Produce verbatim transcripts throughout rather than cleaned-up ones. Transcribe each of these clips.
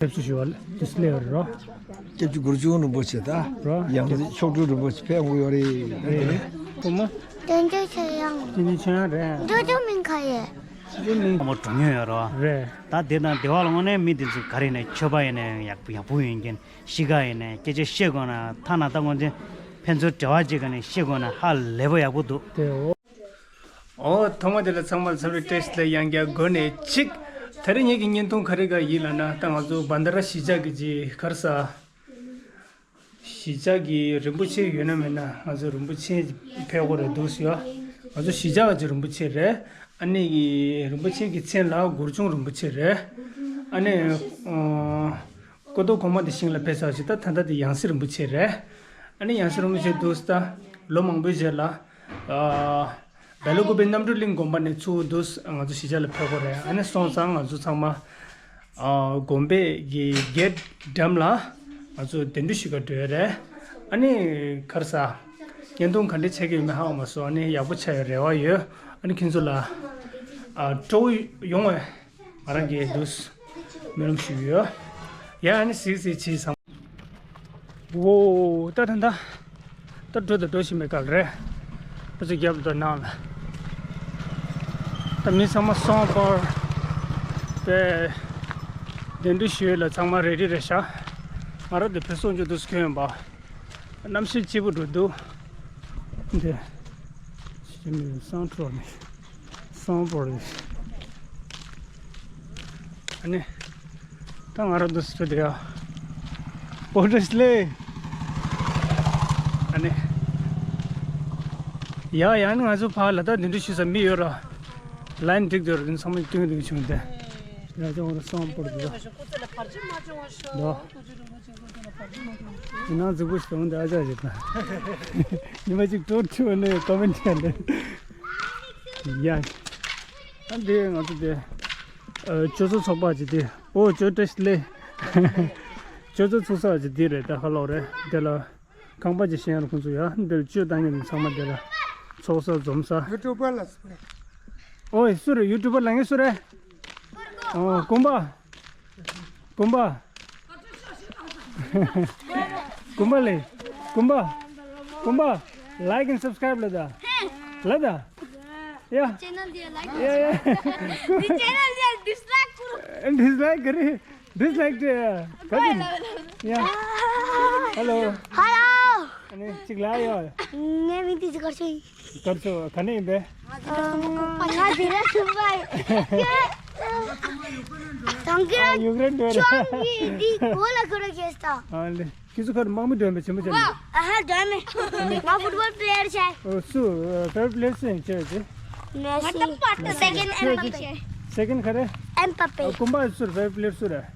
ཕེབས་བསུ་ཞུ་བ་དེ་སླེབས་ཡོད་རེད་རོ། སྐྱབས་རྗེ་གུ་རུ་ཆུང་རིན་པོ་ཆེ་དང་རོ། ཡང་སྲིད་མཆོག་སྤྲུལ་རིན་པོ་ཆེ་ཕེབས་དགོས་ཡོད་རེད། རེད། བུ་མོ། དེ་འདྲ་ཆེ་ཡང་། དེ་ནི་ཆོས་ཡང་རེད། འགྲོ་རྒྱུ་མིན་ཁ་ཡེ། དེ་ནི་མོ་གྲོངས་ཡོད་རོ། རེད། ད་དེ་དང་སྡེ་བ་ལ་དངོས་གནས་མི་དེ་ཚོ་ག་རེ་ནས་ཆོས་པ་ཡིན་ན་ཡག་ཡག་པོ་ཡོད་མཁན། གཤིས་ཀ་ཡིན་ནས་སྐད་ཆ་བཤད་དགོས་ན་ཐ་ན་ད་ངོ་འཛིན་ཕན་ཚུན་འབྲེལ་བ་བྱེད་ག་ནས་བཤད་དགོས་ན་ཧ་ལས་པ་ཡག་པོ་འདུག་དེ་འོ། ཨོ་ཐོག་མ་དེ་ལ་ཚང་མར་འཚམས་འདྲི་བཀྲ་ཤིས་བདེ་ལེགས་ཡང་བསྐྱར་འགོ་ནས་གཅིག་དེ་རིང་ངེད་ཀྱི་བརྙན་ཐུང་ག་རེ་ག་ཡིན་ལབ་ན། ད་ང་ཚོ་བྷན་དྷ་ར་གཞིས་ཆགས་ཀྱི་ཅིག་ག་རེ་ཟ། གཞིས་ཆགས་ཀྱི་རིན་པོ་ཆེ་ཡོད་ན་མེད་ན་ང་ཚོ་རིན་པོ་ཆེ་ཕེབས་དགོས་རེད་འདུག་ཟེར་ཡ། ང་ཚོ་གཞིས་ཆགས་ཀྱི་རིན་པོ་ཆེ་རེད། ཨ་ནི་རིན་པོ་ཆེ་གི་མཚན་ལ་གུ་རུ་ཆུང་རིན་པོ་ཆེ་རེད། ཨ་ནི་ཨོ། སྐུ་མདོག་གོང་མ་དེ་ཞིང་ལ་ཕེབས་ཚར་ཞིག་ད་ད་ལྟ་དེ་ཡང་སྲིད་རིན་པོ་ཆེ་རེད། ཨ་ནི་ཡང་སྲིད་རིན་པོ་ཆེ་འདུག་ད་ལོ་མང་པོའི་རྗེས་ལ། ཨ། སྦེལ་ཀོབ་པའི་རྣམ་གྲོལ་གླིང་དགོན་པ་ནས་ཚུར་འདུག་ང་ཚོ་གཞིས་ཆགས་ལ་ཕེབས་དགོས་རེད། ཨ་ནི་སོང་ཙང་ང་ཚོ་ཚང་མ། ཨ། དགོན་པའི་གི་གེད་འགྲམ་ལ་ང་ཚོ་གདན་འདྲེན་ཞུ་ག་འགྲོ་ཡ་རེད། ཨ་ནི་ག་རེ་ཟ། བརྙན་ཐུང་ག་འདྲ་ཆགས་ཀྱི་ཡོད་མེད་ཧ་གོ་མ་སོང་། ཨ་ནི་ཡག་པོ་ཆགས་ཡོད་རེ་བ་ཡོད། ཨ་ནི་ཁྱེད་ཚོ་ལ། ཨ། སྤྲོ་བོ་ཡོང་བའི། ང་རང་གིས་འདུག་སྨོན་ལམ་ཞུས་ཡོད། ཡ་ཨ་ནི་གཟིགས་གཟིགས་བྱས་ཙང་། འོ་ད་ད་ད། ད་འགྲོ་ད་འགྲོ་བཞིན་པའི་སྐབས་རེད། ཨ་ཙི་རྒྱབ་ལ་ད་ནང་ལ། ད་མི་ཚང་མ་སོང་པར། པའི། གདན་འདྲེན་ཞུས་ལ་ཚང་མ་རེ་ཌི་རེད་ཤག་ང་རང་དེ་བུད་སོང་རྒྱུ་འདུག་སྐྱོན་ཡོད་པ། གནམ་གཤིས་སྐྱིད་པོ་འགྲོ་འདུག་འདི། ཕྱི་མི་སང་ཁྲོ་ནས། སང་པོ་རེད། ཨ་ནི། ད་ང་རང་འདུག་སེ་འགྲོ་དེ་ཡ། ཨོ་བཀྲ་ཤིས་བདེ་ལེགས། ཨ་ནི། ཡ་ཡ་ནི་ང་ཚོ་ཕར་ལ་དྭགས་གདན་འདྲེན་ཞུ་ས་མི་ཡོད་ར། ལའིན་འགྲིག་འདུག་ར། འདི་ཚང་མ་སྟོན་སྟོན་བྱུང་སྟེ། ཡ་ཅང་ར་སང་པོ་རེད་འདུག་འདུག་ཡིན་ན་རྫིག་པོ་ཞིག་འོང་དེ་ཨ་ཅག་ཞིག་དང་། ཉི་མ་གཅིག་ཀྲོ་ཁྲི་བ་ནས་ཀོ་མེན་ཊི་ཡ་ལེ། ཡ། ཨ་འདི་ང་ཚོ་དེ། ཨ། ཅོ་ཅོ་ཚོགས་པ་ཅིག་དེ། ཨོ་ཅོ་བཀྲ་ཤིས་བདེ་ལེགས། ཅོ་ཅོ་ཚོགས་པ་ཅིག་དེ་རེད། ད་ཧ་ལོ་རེད་དེ་ལ། ཁང་པ་ཅིག་བཞེངས་ཡ་ཁོང་ཚོ་ཡ་འདིར་བཅོས་བཏང་མཁན་ཚང་མ་དེ་ལ་ཚོགས་ས་འཛོམས་ས། ཡུ་ཊུབ་པར་ལ་སུ་རེད། ཨོ་སུ་རེད། ཡུ་ཊུབ་པར་ལ་ངས་སུ་རེད། ཨོ་དགོན་པ། དགོན་པ། དགོན་པ་ལས། དགོན་པ། དགོན་པ། Like and subscribe ལ་ད། ལ་ད། ཡ། ཅེ་ནལ་འདི་ལ་ལའིཀ། ཡ་ཡ། འདི་ཅེ་ནལ་འདི་ལ་ཌིསི་ལའིཀ་ཀུར། ཌིསི་ལའིཀ་ག་རེ། ཌིསི་ལའིཀ་ཌི་ཡ། ག་ཅི། ཡ། ཧ་ལོ། ཧ་ལོ། ཨ་ནི་གཅིག་ལ་ཡོད། ངའི་མིང་དེ་ཅི་གར་ཆོས་ཡིན། གར་ཆོས་ག་ནས་ཡིན་པས། ང་དེ་ར་སུ་པ་ཡིན། དང་གི་ཨ་ཡུཀ་རེན་འགྲོ་རེད། ཅོང་གི་འདི་གོ་ལ་ཁོ་ར་གེས་ད། ཨ་ལེ། ཁྱེད་ཚོ་ཁར་དམག་མི་འགྲོ་མེད་ཆེན་པོ་ཆེན་པོ། ཨ་ཧ་འགྲོ་མེད། ང་ཕུཊ་བོལ་པི་ལེ་ཡར་ཆེ། ཨོ་སུ། ཕེ་ཝ་རེཊ་པི་ལེ་ཡར་སུ་ཡིན་ཁྱོད་ཀྱི། མེ་སི། སེ་ཀེན་ཌི་ཨེམ་པ་པེ། སེ་ཀེན་ཌི་ག་རེ། ཨེམ་པ་པེ། ཨ་ཀུན་པ་སུ་རེད། ཕེ་ཝ་རེཊ་པི་ལེ་ཡར་སུ་རེད།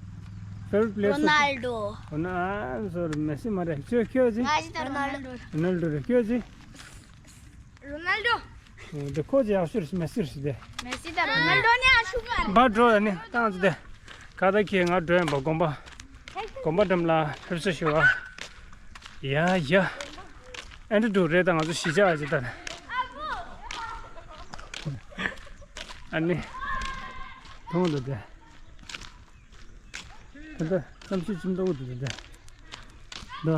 ཕེ་ཝ་རེཊ་པི་ལེ་ཡར་སུ། རོ་ནལ་ཌོ། རོ་ནལ་ཌོ་རེད། མེ་སི་མ་རེད། ཁྱོད་ཁྱོད་ཀྱི། ང་ཞིག་ད་རོ་ནལ་ཌོ། རོ་ནལ་ཌོ་རེད། ཁྱོད་ཀྱི། རོ་ནལ་ཌོ། འདི་ཁོ་ཅི་ཡག་ཤོས་རེད། མེ་སི་རེད་དེ། མེ་སི་དང་རོ་ནལ་ཌོ་ནི་ཨ་ཤུ་ག་རེད། འབའ་འགྲོ་ནི་ཏང་ཙི་དེ། ཁ་ད་ཁྱེད་ང་འགྲོ་ཡིན་པ། དགོན་པ། དགོན་པ་འགྲམ་ལ་ཕེབས་བསུ་ཞུ་བ། ཡ་ཡ། ཨེ་འདྲ་འགྲོ་རེད། ད་ང་ཚོ་གཞིས་ཆགས་ཨ་ཅེ་ད། ཨ་ནི། མཐོང་འདུག་དེ། ད་ལྟ་གནམ་གཤིས་ཅིག་མདོག་འདུག་དེ། ད།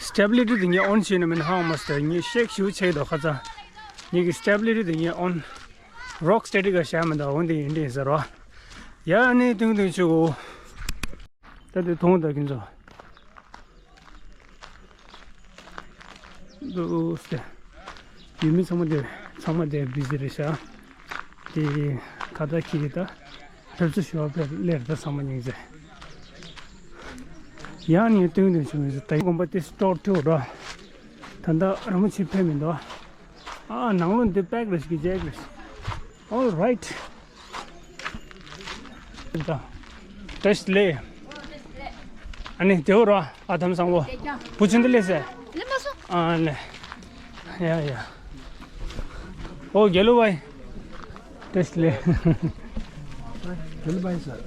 སི་ཊེ་བི་ལི་ཊི་དེ་ངས་ཨོན་བྱས་ནས་མིན་ཧ་མ་སྟེ་ངས་ཤེག་ཞུ་ཆེ་དོ་ཁ་ཚ། ངས་ཀྱི་སི་ཊེ་བི་ལི་ཊི་དེ་ངས་ཨོན། རོག་སི་ཊེ་ཊིག་ག་བྱས་མི་འདུག་འོན་ཏེ་ཡིན་འདྲ་ཡིན་ཟེར་རོ། ཡ་ནི་ཏུང་ཏུང་ཆུ་གོ། ད་དེ་མཐོང་ད་ཁྱེད་ཚོ། འདུག་སྟེ། ཡུལ་མི་ཚང་མ་དེ་ཚང་མ་དེ་བི་ཟི་རེད་ཤག་དེ་ཁ་ད་ཁྱི་ད་ཕེབས་བསུ་ཞུ་བ་ཕེབས་སླེབས། ད་ཚང་མ་སྙིང་རྗེ། ཡང་ནས་སྟོན་དུ་བྱུང་བའི་ད་དགོན་པ་དེ་སི་ཊོར་ཐུག་འགྲོ། ད་ལྟ་རང་མོ་ཆེ་ཕེབས་མི་འདུག་ཨ་ནང་ལོགས་འདི་པེག་རེད་ཞིག་ཅེག་རེད། All right. བཀྲ་ཤིས་བདེ་ལེགས། ཨ་ནི་དེའུ་རོ། ཨ་དམ་བཟང་བོ། བུ་ཆུང་འདི་ལས་ཟེར། ཨ་ལེ། ཡ་ཡ། ཨོ་རྒྱལ་ལོ་བའི། བཀྲ་ཤིས་བདེ་ལེགས། རྒྱལ་ལོ་བའི་ཟེར།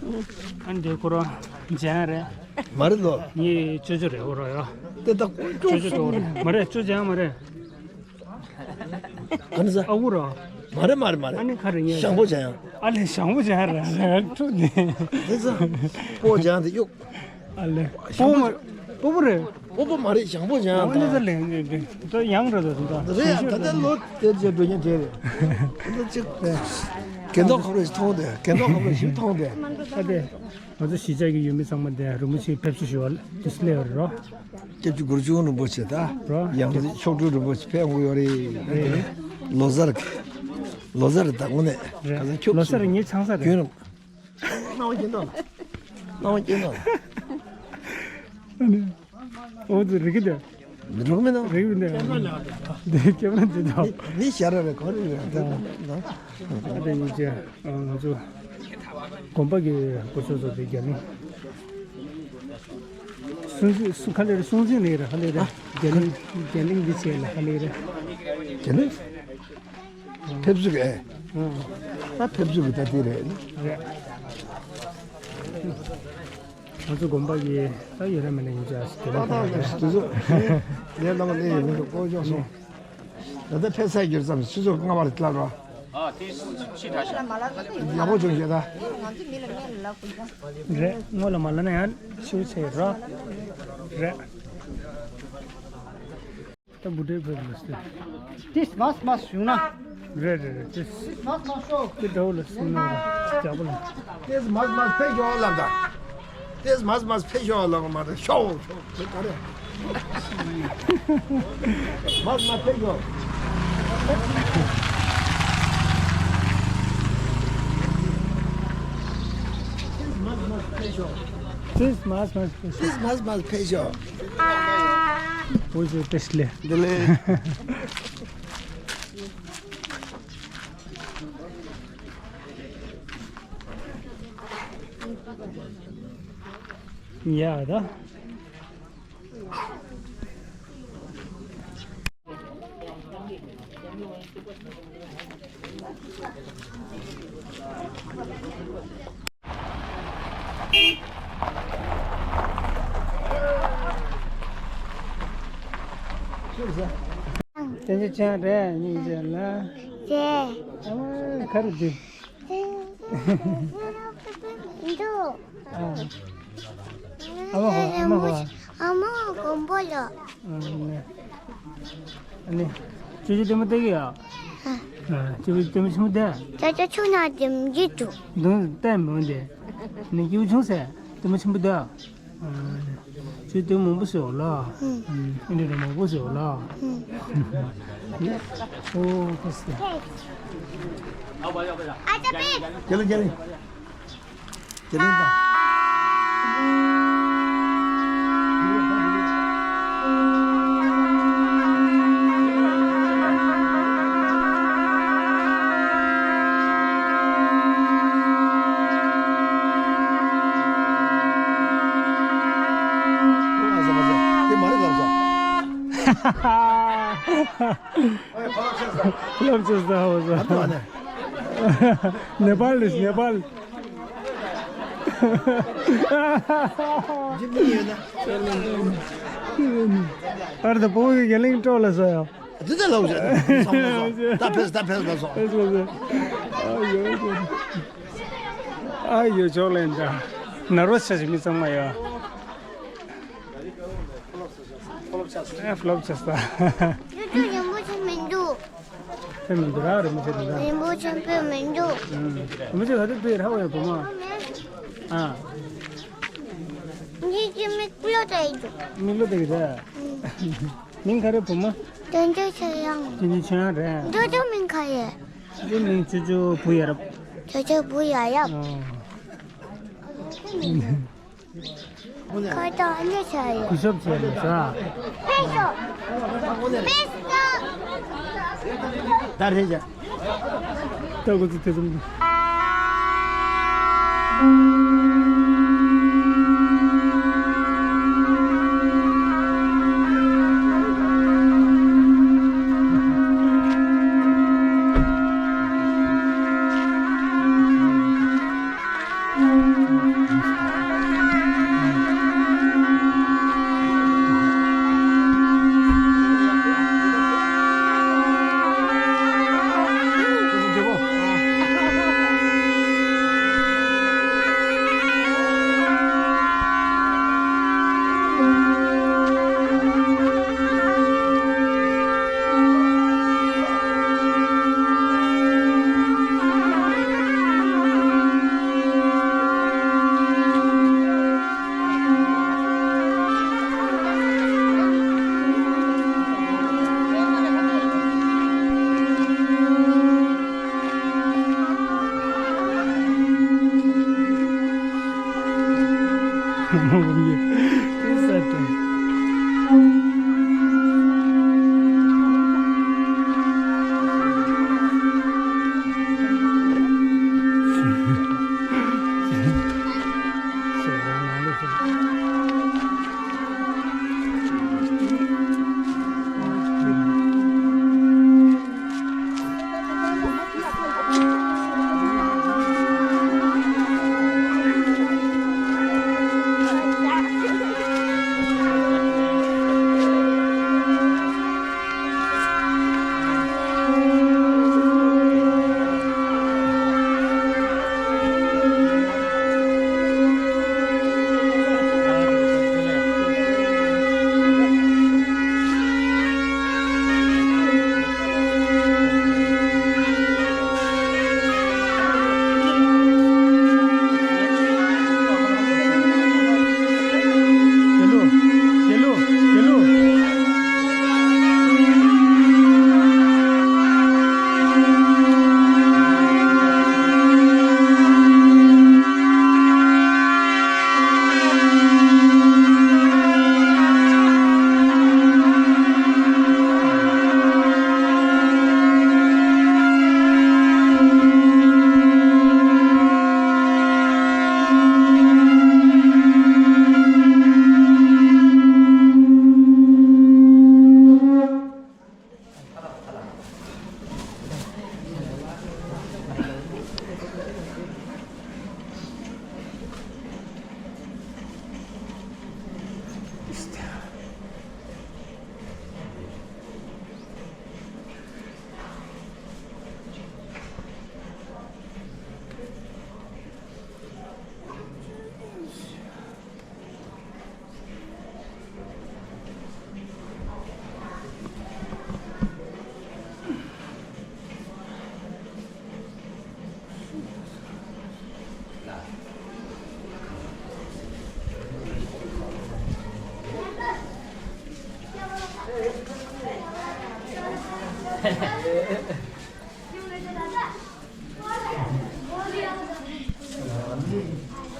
ཨ་ནི་དེ་ཁོ་རང་འཇན་རེད། མ་རེད་དོ། ངའི་ཅོ་ཅོ་རེད། ཨོ་རོ་ཡ། དེ་ད་ཅོ་ཅོ་དོ་རེད། མ་རེད། ཅོ་འཇན་མ་རེད། ག་ནི་ཟེར། ཨ་ཁུ་ར། མ་རེད་མ་རེད་མ་རེད། ཨ་ནི་ཁ་རེ་ཉལ། ཞང་པོ་ཇ་ཡང་། ཨ་ལས་ཞང་པོ་ཇ་ཡང་རེད་ཁྲུ་ནི། དེ་ཚོ་སྤོ་ཇ་ཡང་དེ་གཡུག་ཨ་ལས་སྤོ་མ་སྤོ་བོ་རེད། སྤོ་བོ་མ་རེད་ཞང་པོ་ཇ་ཡང་ཨ་ནི་ད་ལས་ད་ཡང་རེད་ད་ད་རེད་ཡང་ད་ལྟ་ལོ་དེར་ཇ་འགྲོ་མཁན་དེ་རེད། ད་ལྟ་ཅིག་གན་ཐོག་ཁ་རེ་ཞིག་མཐོང་དེ་གན་ཐོག་ཁ་རེ་ཞིག་མཐོང་དེ། ཨ་དེ། ང་ཚོ་གཞིས་ཆགས་ཀྱི་ཡུལ་མི་ཚང་མ་འདིར་རིན་པོ་ཆེའི་ཕེབས་བསུ་ཞུ་བ་ལ་དུས་སླེབས་པ་རེད་རོ། སྐྱབས་རྗེ་གུ་རུ་ཆུང་རིན་པོ་ཆེ་དང་རོ། ཡང་སྲིད་མཆོག་སྤྲུལ་རིན་པོ་ཆེ་ཕེབས་ཡོང་གི་ཡོད་རེད། རེད། ལོ་གསར་གྱི་ལོ་གསར་ད་དངོས་གནས་རེད། ག་ཚོད་ཁྱུག་ལོ་གསར་ངའི་ཆང་ས་རེད། རྒྱུན་རིང་། སྣང་བ་སྐྱིད་མདོག་ལ། སྣང་བ་སྐྱིད་མདོག་ལ། ཨོ་ཙི་རིག་གི་འདུག་མི་འགྲོ་མི་འདུག་རིག་གི་འདུག་འདི་སྐྱེ་བ་འདི་དང་། མི་ཤ་ར་རེ་གོ་རེ་རེ་དེ་དང་། ཨ་དེ་ཡིན་ཅེ་ང་ཚོ་དགོན་པ་གི་སྐུ་ཚོགས་ཚོ་དེ་རྒྱ་མི་སྲུང་བརྩི་སུ་ཁ་ལེ་རེ་སྲུང་བརྩི་ལེ་རེ་ཁ་ལེ་རེ་རྒྱ་གླིང་རྒྱ་གླིང་འདི་བྱས་ལ་ཁ་ལེ་རེ། རྒྱ་གླིང་ཕེབས་བསུ་གི་ཨེ། ད་ཕེབས་བསུ་གི་ད་དེ་རེད། རེད། ང་ཚོ་དགོན་པ་གི་ད་ཡོད་རེད་མེད་ན་ཡིན་ཅག་ཞིག་དེ་ལ་ད་ད་ཁ་ལེ་རེ། དེ་ཚོ་ངས་ལམ་ལ་ཡོད་མི་འདུག་ཀོ་ཅོག་སོང་། ད་ལྟ་ཕེབས་ས་གྱུར་ཙམ་སུ་ཚོ་སྔ་བར་ལ་རོ། ཨ་དེ་ཕྱི་དྲག་ཤག་ཡག་པོ་བྱུང་ཞེ་ད། རེད་སྔོན་ལ་མ་ལ་ན་ཡང་ཤུགས་ཆེ་རོ། རེད། ད་བུ་ཏྲའི་བུ་ལ་སྟེ། ཏིས་མས་མས་བྱུང་ན། རེད་རེད་རེད་ཏིས། ཏིས་མས་མས་ཤོག་ཏི་འདྲ་བོ་ལ་སུ་ན་རྒྱག་པོ་ལ། ཏིས་མས་མས་ཕེབས་ཤོག་ལབ་ད། ཏིས་མས་མས་ཕེབས་ཤོག་ལབ་མ་རེད་ཤོག་ཤོག་ཁྱོད་ག་རེ། མས་མས་ཕེབས་ཤོག་ཏིས་མས་མས་ཕེབས་ཤོག་ཏིས་མས་མས་ཕེབས་ཤོག་འོ་ཞེས་བཀྲ་ཤིས་བདེ་ལེགས། ཡ་ད། བསྟན་འཛིན་ཅན་རེད་ཉིན་བྱེད་ལ། རེད། ཨ་མ་ག་རེ་འདི། འདུག་ཨ་མ་ཧོ་ཨ་མ་ཧོ། ཨ་མ་དགོན་པ་ལ། ཨ་ནི། ཅོ་ཅོ་ལྟད་མོ་ལྟ་གི་ཡ། ཨ། ཅོ་ཅོ་ལྟད་མོ་ཆེན་མོ་ལྟ། ཅོ་ཅོ་ཆུང་ན་ལྟད་མོ་ཅི་འདུག་མདུང་ལྟད་མོ་འདི། ནི་སྐྱིད་པོ་བྱུང་ཟེར། ལྟད་མོ་ཆེན་པོ་ལྟ། ཨ། ཅོ་ལྟད་མོ་མང་པོ་བཟོས་ལ། ཨ་འདྲ་མང་པོ་བཟོས་ལ། ཨོ་ཁ་སི། རྒྱལ་ལ་རྒྱལ་ལ། དེ་རིང་དང་། ལབ་ཅེས་ཟ་བ་ཟ། ནེ་པཱལ་ནེ་པཱལ། ཨར་ད་བོང་གི་གེ་ལིང་སྤྲོ་ལ་ཟ་ཡོ། འདི་ད་ལོག་ཟེར། ད་ཕེབས་ད་ཕེབས་ལ་སོང་། ཨ་ཡོ་ཅོག་ལེན་ད། ནར་བ་ཆ་ཞིག་མི་ཚང་མ་ཡོ། ཨེ་ཕློབ་ཆགས་ས། ཡུ་ཊུབ་རིན་པོ་ཆེ་མི་འདུག་དེ་མི་འདུག་ར་རིན་པོ་ཆེ་དེ་འདྲ། རིན་པོ་ཆེན་པོ་མི་འདུག་ཨུམ། རིན་པོ་ཆེ་ག་དུས་ཕེབས་ར་བ་ཡོད་བུ་མོ། ཨ། འདི་ཅི་མིག་ལོ་ད་ཡི་འདུག་མིག་ལོ་དེ་གི་ར། མིང་ག་རེ་བུ་མོ། དོན་ཅོ་ཆོས་དབྱངས། དོན་ཅོ་ཆོས་དབྱངས་རེད། ཅོ་ཅོ་མིང་ག་རེ། འདི་མིང་ཅོ་ཅོ་བུ་ཡ་རབ། ཅོ་ཅོ་བུ་ཡ་ཡབ། ཨོ། ཁ་ཏ་ཨ་ནེ་ཆ་ཡོད། གུས་ཞབས་བྱས་ནས་ཟ། ཕེབས་ཤོག་ཕེབས་ཤོག་ད་རེད་ཅག་ད་ཁོ་ཚོ་དེ་ཙམ་དུ།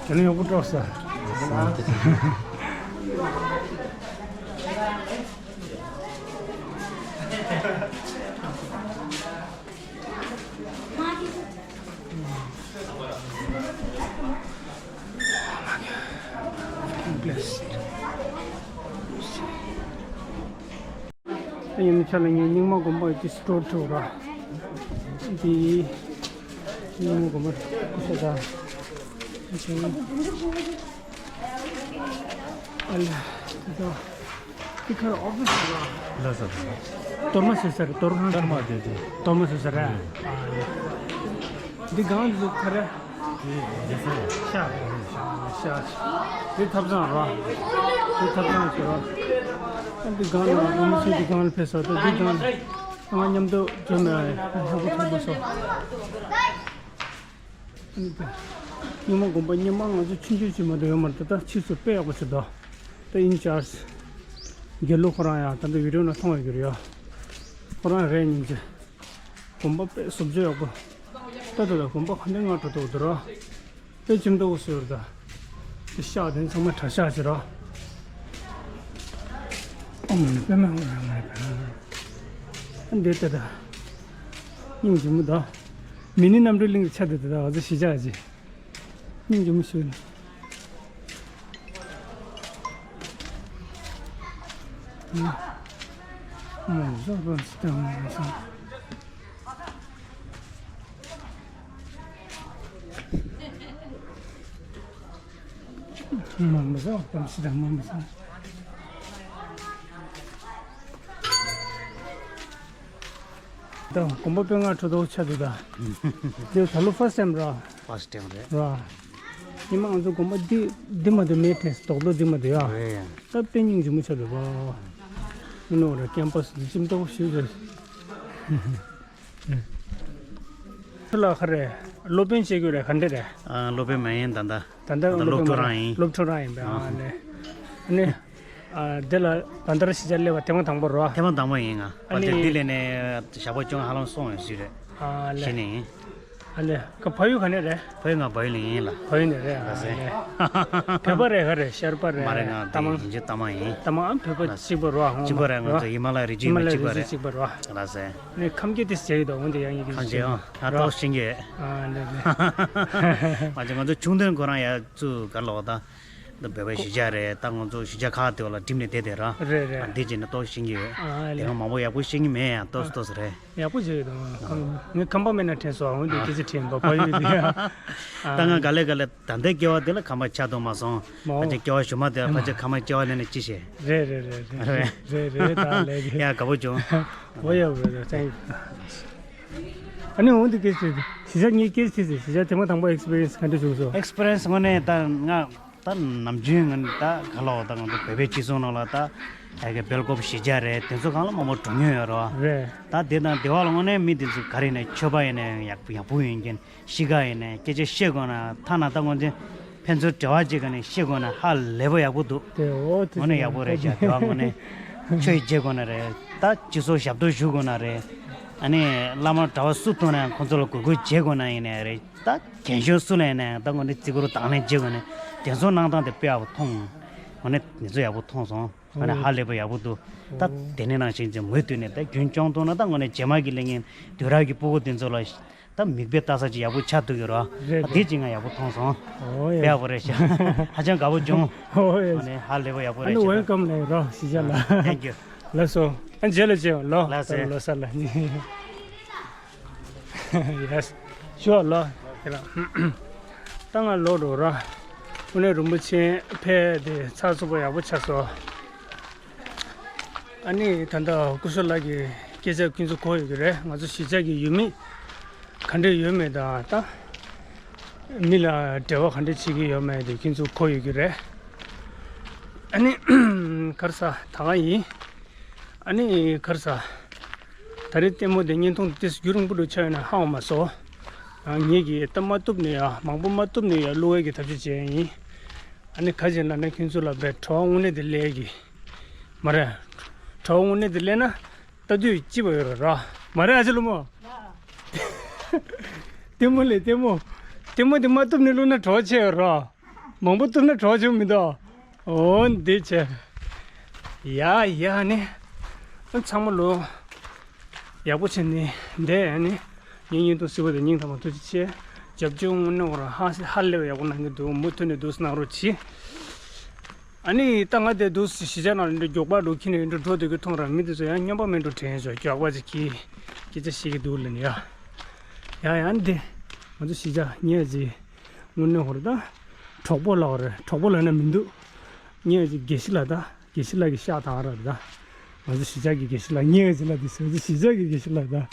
དེ་ནས་ཡག་པོ་སྤྲོགས་ས། ཡིན་ཆ་ལ་ངས་རྙིང་མ་དགོན་པ་ཡི་སི་ཊོར་ཐུག་ར། འདི་རྙིང་མ་དགོན་པ་ཤ་ད། ཨ་ལ། དེ་ད། དེ་ཁར་ཨོ་ཕི་སི་ར། ལ་ས། གཏོར་མ་བཟོ་ས་རེད། གཏོར་མ། གཏོར་མ་དེ་དེ། གཏོར་མ་བཟོ་ས་རེད། ཨ་ལ། འདི་སྒང་འདི་ཚོ་ག་རེ། ཤ། ཤ། འདི་ཐབ་ཚང་ར། འདི་ཐབ་ཚང་ཞིག་ར། ཨ་འདི་སྒང་ལ་ར་མི་ཚོ་འདི་སྒང་ལ་ཕེབས་ས་དང་འདི་སྒང་ལ་ང་མཉམ་དུ་འཛོམས་ནས་ཧ་གོ་ཐུབ་པ་སོ། རྙིང་མ་དགོན་པ་རྙིང་མ་ང་ཚོ་ཆུང་ཆུང་ཞིག་མ་གཏོགས་ཡོད་མ་རེད། ད་ལྟ་ཕྱིས་སུ་དཔེ་ཡག་པོ་ཞིག་འདུག་ད་ཨིན་ཅར་དགེ་ལུགས་ཁོ་རང་ཡང་ད་ལྟ་བི་ཌིའོ་ནང་མཐོང་བའི་གྱུར་ཡོད། ཁོ་རང་རེད་སྙིང་རྗེ། དགོན་པ་དཔེ་བཟོ་བཅོས་ཡག་པོ། ལྟ་ད་ལ་དགོན་པ་ག་འདྲ་སྔ་དྲོ་འདུག་འདུག་ར། དཔེ་ལྕེ་མདོག་བཟོས་རེད་ད། དེ་ཤག་དེ་ཚང་མ་གྲྭ་ཤག་ཅིག་ར། ཨོ་མ་ནི་པདྨ་འོད་རང་མ་རེད་པ། འདི་ལྟ་ད། སྙིང་རྗེ་མོ་ད། མི་ནི་རྣམ་གྲོལ་གླིང་གི་ཆ་དེ་ད་ད་ང་ཚོ་གཞིས་ཆགས་ཀྱི། སྙིང་རྗེ་མོ་ཞིག་ད་དགོན་པ་དཔེ་སྔ་དྲོ་དྲོ་ཆགས་འདུག་ད། དེ་ད་ལོ་ཕར་སི་ཊའིམ་ར། ཕར་སི་ཊའིམ་རེད། ར། ཉི་མ་ང་ཚོ་དགོན་པ་འདི་འདི་མ་གཏོགས་མེད་དེ་རྡོག་རྡོག་འདི་མ་གཏོགས་ཡ། རེད་ཡ། ད་དཔེ་སྙིང་རྗེ་མོ་ཆགས་འདུག་བ། ཨ་ནོ་ར་ཀེམ་པ་སི་འདི་ཅིམ་ཏོག་ཞིག་རེད། ཁྱོད་ལ་ག་རེ། སློབ་དཔོན་བྱེད་དགོས་རེད་ག་འདྲ་རེད། ཨ། སློབ་དཔོན་མ་ཡིན་ད་ལྟ། ད་ལྟ་ད་ལྟ་སློབ་ཕྲུག་རང་ཡིན། སློབ་ཕྲུག་རང་ཡིན་པས། ཨ་ནི། ཨ་ནི། ཨ། འདི་ལ་བན་དྷ་ར་གཞིས་ཆགས་སླེབས་པ་ཐེངས་མ་དང་པོ་རེད་བ། ཐེངས་མ་དང་པོ་ཡིན་ང་། ཨ་ནི། བན་དྷ་ར་འདི་སླེབས་ནས་ཞག་པོ་བཅོ་ལྔ་ཧ་ལམ་སོང་ཡོད་ཞིག་རེད། ཨ་ལེ། གཞི་ནས་ཡིན། ཨ་ལེ། ཁ་ཕ་ཡུལ་ག་ནས་རེད། ཕ་ཡུལ་ང་བལ་ཡུལ་ཡིན་ལ། བལ་ཡུལ་ནས་རེད། ཨ་ལགས་སེ། ཨ་ལེ། བོད་པ་རེད། ག་རེད། ཤར་པ་རེད། མ་རེད། ང་རྟ་མང་ཡིན་གཅིག་རྟ་མང་ཡིན། རྟ་མང་། ཨ། བོད་པ་གཅིག་པ་རོ། ཨ། ཧོ། གཅིག་པ་རེད། ང་ཚོ་ཧི་མ་ལ་རི་རྗེས་མ་གཅིག་པ་རེད། གཅིག་པ་རོ། ལགས་སེ། ནས་ཁམས་སྐད་དེ་བྱས་ཡོད་དོ། འོན་ཏེ་ཡང་ཡིན་གྱི། ཁམས་སྐད། ཨ། ང་ཏོག་ཤེས་ཀྱི་ཡོད། ཨ་ལེ་ལེ། མ་གཞི་ང་ཚོ་ཆུང་དུས་ཁོ་རང་ཡ་ཚུ་ག་ལོག་ད། འདི་བོད་པའི་གཞིས་ཆགས་རེད། ད་ང་ཚོ་གཞིས་ཆགས་ཁག་དེ་བ་ལ་འགྲིམ་ནས་བསྡད་དེ་ར། རེད་རེད། ཨ། འདི་བྱས་ནས་ཏོག་ཤེས་ཀྱི་ཡོད། ཨ་ལེ། དེ་སྒང་མང་པོ་ཡག་པོ་ཤེས་ཀྱི་མེད། ཡང་ཏོག་ཙམ་ཏོག་ཙམ་རེད། ཡག་པོ་བྱས་ཡོད་དོ། ཁམས། ངས་ཁམས་པ་མེད་ན་དྲན་སོང་། འོན་ཏེ་སྐད་ཆ་དྲན་པ་ཕ་ཡུལ་དེ། ད་ང་ག་ལེ་ག་ལེ་ད་ལྟའི་སྐྱེ་བ་དེ་ལ་ཁམས་པ་ཆགས་འདུག་མ་སོང་། མ་འོང་། ཕལ་ཆེར་སྐྱེ་བ་གཞུག་མ་དེ་ལ་ཕལ་ཆེར་ཁམས་པ་སྐྱེ་བ་ལེན་ན་ཅི་བྱེད། རེད་རེད་རེད་རེད། རེད་རེད་རེད། ད་ལས་དེ། ཡ། དགའ་པོ་བྱུང་། འོ་ཡ། འོ་ཡ། ཐེང་ཡུ། ཨ་ནི་འོན་ཏེ་སྐད་ཆ་དྲན། གཞིས་ཆགས་ངས་སྐད་ཆ་དྲན་སོང་། གཞིས་ཆགས་ཐེངས་མ་དང་པོ་ཨེགས་པི་རི་ཡན་སི་ག་འདྲ་བྱུང་སོང་། ཨེགས་པི་རི་ཡན་སི་དངོས་གནས་ད་ང་། ད་ནམ་རྒྱུན་ང་ད་ག་ལོག་ད་ང་ཚོ་བོད་པའི་སྤྱི་ཚོགས་ནང་ལ་ད་ཨ་གི་སྦེལ་ཀོབ་གཞིས་ཆགས་རེད། དེ་ཚོ་སྒང་ལ་མང་པོ་འགྲོ་མྱོང་ཡོད་རེད་བ། རེད། ད་དེ་དང་དེ་བ་ལ་དངོས་གནས་མི་དེ་ཚོ་ག་རེ་ནས་ཆོས་པ་ཡིན་ན་ཡག་ཡག་པོ་ཡིན་མཁན། གཤིས་ཀ་ཡིན་ན། སྐད་ཆ་བཤད་དགོས་ན། ཐ་ན་ད་ངོ་དེ་ཕན་ཚུན་འབྲེལ་བ་བྱེད་དགོས་ན་བཤད་དགོས་ན་ཧ་ལས་པ་ཡག་པོ་འདུག་དེ་འོ་དེ་དངོས་གནས་ཡག་པོ་རེད་ཤག་དེ་བ་དངོས་གནས་ཆོས་བྱེད་དགོས་ན་རེད། ད་སྤྱི་ཚོགས་ཞབས་ཏོག་ཞུ་དགོས་ན་རེད། ཨ་ནི་བླ་མ་གྲྭ་པ་སུ་ཐུག་ན་ཁོང་ཚོ་ལ་གུས་བཀུར་བྱེད་དགོས་ན་ཡིན་ནའི་རེད། ད་རྒན་གཞོན་སུ་ལ་ཡིན་ནའི་ད་ངོ་ནས་བརྩི་བཀུར་དང་ལེན་བྱེད་དགོས་ནས་དེ་ཚོ་གནང་སྟངས་དེ་དཔེ་ཡག་པོ་མཐོང་། ངོ་ནས་དེ་ཚོ་ཡག་པོ་མཐོང་སོང་། ངོ་ནས་ཧ་ལས་པ་ཡག་པོ་འདུག་ད་དེ་ནས་ནང་བཞིན་ཅིག་མུ་མཐུད་ནས་ད་རྒྱུན་སྐྱོང་ཐུབ་ན། ད་ངོ་ནས་རྗེས་མ་གི་ལས་ངན་དུས་རབས་ཀྱི་སྤུ་གུ་དེ་ཚོ་ལ་ད་མིག་དཔེ་ལྟ་ས་ཅིག་ཡག་པོ་ཆགས་ཐུབ་ཀྱི་རེད། རེད། ད་དེ་ཅིག་ང་ཡག་པོ་མཐོང་སོང་། ཨོ་ཡ། དཔེ་ཡག་པོ་རེད་ཤག་ཧ་ཅང་དགའ་པོ་བྱུང་། ཨོ་ཡ། ངོ་ནས་ཧ་ལས་པ་ཡག་པོ་རེད་ཤག་ཨ་ནི་ཝེལ་ཀམ་ལབ་རོགས། གཞིས་ཆགས་ལ། ཐེང་ཀྱུ། ལགས་སོ། ཨ། རྗེས་ལ་མཇལ་ལོ། ལགས་སོ། ལོ་གསར་ལ། ཡེས། ཞུ་བ་ལོ། དེ་ལ། ད་ང་ལོག་འགྲོ་ར། དངོས་གནས་རིན་པོ་ཆེ་ཕེབས་ཏེ་ཚགས་ཚུད་པོ་ཡག་པོ་ཆགས་སོང་། ཨ་ནི་ད་ལྟ་སྐུ་ཞབས་ལགས་ཀྱི་སྐད་ཆ་ཁྱེད་ཚོ་གོ་ཡོད་ཀྱི་རེད། ང་ཚོ་གཞིས་ཆགས་ཀྱི་ཡུལ་མི་ག་འདྲས་ཡོད་མེད་དང་། ད་མི་ལ་འབྲེལ་བ་ག་འདྲས་བྱེད་ཀྱི་ཡོད་མེད་དེ་ཁྱེད་ཚོ་གོ་ཡོད་ཀྱི་རེད། ཨ་ནི་ག་རེ་ཟ། ད་ག་ཡིན། ཨ་ནི་ག་རེ་ཟ། ད་རེས་ལྟད་མོ་དེ་བརྙན་ཐུང་དེ་རྒྱུན་རིང་པོ་འདྲ་ཆགས་ཡོད་ན་ཧ་གོ་མ་སོང་། ཨ། ངེད་ཀྱིས་ད་མ་བཏུབ་ནས་ཡ། མང་པོ་མ་བཏུབ་ནས་ཡ་བླུག་ཡས་ཀྱི་ཐབས་ཤེས་བྱས་ཡིན། ཨ་ནི་ག་རེ་བྱས་ན་ན་ཁྱེད་ཚོ་ལ་བས་བྲོ་བ་དངོས་གནས་དེ་སླེབས་ཀྱི་མ་རེད། བྲོ་བ་དངོས་གནས་དེ་སླེབས་ན་ལྟ་དུས་སྐྱིད་པ་ཡོད་རེད་ར། མ་རེད་ཨ་ཅེ་ལོ་མོ། ལྟད་མོ་ལས་ལྟད་མོ། ལྟད་མོ་དེ་མ་བཏུབ་ནས་བླུག་ན་བྲོ་བ་ཆེ་ཡོད་ར། མང་པོ་བཏུབ་ན་བྲོ་བ་ཆེ་མི་འདུག་ཨོ་འདི་བྱས། ཡ་ཡ་ནི། ཨ། ཚང་མ་ལོ། ཡག་པོ་བྱས་ནས་བསྡད་ཡ་ནི། ངའི་བརྙན་ཐུང་གཟིགས་པ་དེ་སྙིང་ཐག་པ་ཐུགས་རྗེ་ཆེ། རྒྱབ་ལྗོངས་དངོས་གནས་ཁོ་རང་ཧ་ཧ་ལས་པ་ཡག་པོ་གནང་གི་འདུག་མུ་མཐུད་ནས་འདུག་གནང་རོགས་གྱིས། ཨ་ནི་ད་ང་དེ་འདུག་གཞིས་ཆགས་ནང་ལ་འདི་མགྱོགས་པ་འགྲོ་ཁྱི་ནས་འགྲོ་འགྲོ་སྡོད་ཀྱི་མཐོང་ར། མི་དེ་ཚོ་ཡང་སྨྱོན་པ་མེད་འགྲོ་དྲན་སོང་། མགྱོགས་པ་ཅིག་གིས་སྐད་ཆ་བཤད་ཀྱི་འདུག་ལབ་ནས་ཡ། ཡ་ཡ་འདི། ང་ཚོ་གཞིས་ཆགས་ཉེ་ཅིག་དངོས་གནས་ཧོར་ད། གྲོགས་པོ་ལབ་རེད། གྲོགས་པོ་ལབ་ན་མི་འདུག་ཉེ་ཅིག་དགེ་བཤེས་ལགས་ད། དགེ་བཤེས་ལགས་ཀྱི་ཤག་དང་ར་རེད་ད། ང་ཚོ་གཞིས་ཆགས་ཀྱི་དགེ་བཤེས་ལགས་ཉེ་ཅིག་ལ་དེ་ཟེར། ང་ཚོ་གཞིས་ཆགས་ཀྱི་དགེ་བཤེས་ལགས་ད།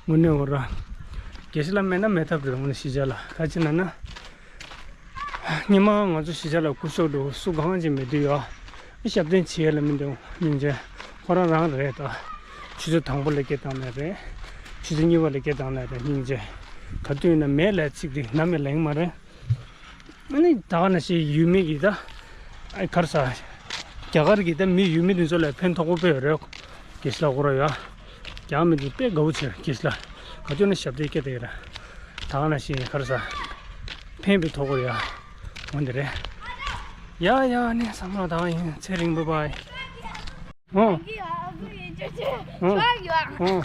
དངོས་གནས་ཧོར་ར། དགེ་བཤེས་ལགས་མེད་ན་མེད་ཐབས་རེད། དངོས་གནས་གཞིས་ཆགས་ལ་ག་ཅི་ན་ན། སྔོན་མ་ང་ཚོ་གཞིས་ཆགས་ལ་སྐུ་ཞབས་འདུག་སུ་གང་ཅིག་མེད་དུས་ཡ། ཨ། ཞབས་བརྟན་བྱེད་ཡ་ལ་མི་འདུག་སྙིང་རྗེ། ཁོ་རང་རང་རེད་ད། ཆུ་ཚོད་དང་པོ་ལ་སྐད་བཏང་ནའི་རེད། ཆུ་ཚོད་གཉིས་པ་ལ་སྐད་བཏང་ནའི་རེད། སྙིང་རྗེ། ག་དུས་ཡིན་ན་མེད་ལབ་ཚིག་དེ་ནམ་ཡང་ལེན་གྱི་མ་རེད། ཨ་ནི་ད་ག་ནང་བཞིན་ཡུལ་མི་གིས་ད། ཨ། ག་རེ་ཟ། རྒྱ་གར་གྱི་ད་མི་ཡུལ་མི་དེ་ཚོ་ལ་ཕན་ཐོགས་པོ་དཔེ་ཡོད་རེད། དགེ་བཤེས་ལགས་ཁོ་རང་ཡ། རྒྱ་མི་དེ་དཔེ་དགའ་བོ་བྱེད། དགེ་བཤེས་ལགས་ག་ཚོད་ན་ཞབས་བརྟན་སྐད་བཏང་ཡོད་ར། ད་ག་ནང་བཞིན་ག་རེ་ཟ། ཕན་པའི་ཐོག་གོ་ཡ། འོ་འདི་རེད། ཡ་ཡ་ནི་བསམ་བློ་བཏང་ཡིན། ཚེ་རིང་པོ་བའི། ཨོ། ཨོ།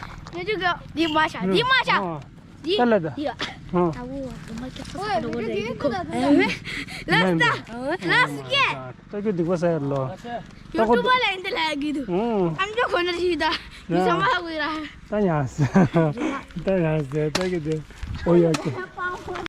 འདི་མ་ཤ། འདི་མ་ཤ། འདི། ད་ལ་ད། འདི། ཨོ། ལ་ད། ལ་སུ་ཀེ། ད་ཀྱི་སྡིག་པ་ས་ཡར་ལོ། ཡུ་ཊུབ་པ་ལ་འདི་ལ་གི་འདུག་ཨོ། ཨམ་ཅོག་གོ་ན་ཞིག་ད། ཡུ་ས་མ་ཧ་གུ་ར། ད་ཡང་ཟེར། ད་ཡང་ཟེར། ད་ཀྱི་འདི། ཨོ་ཡ་ཀྱི།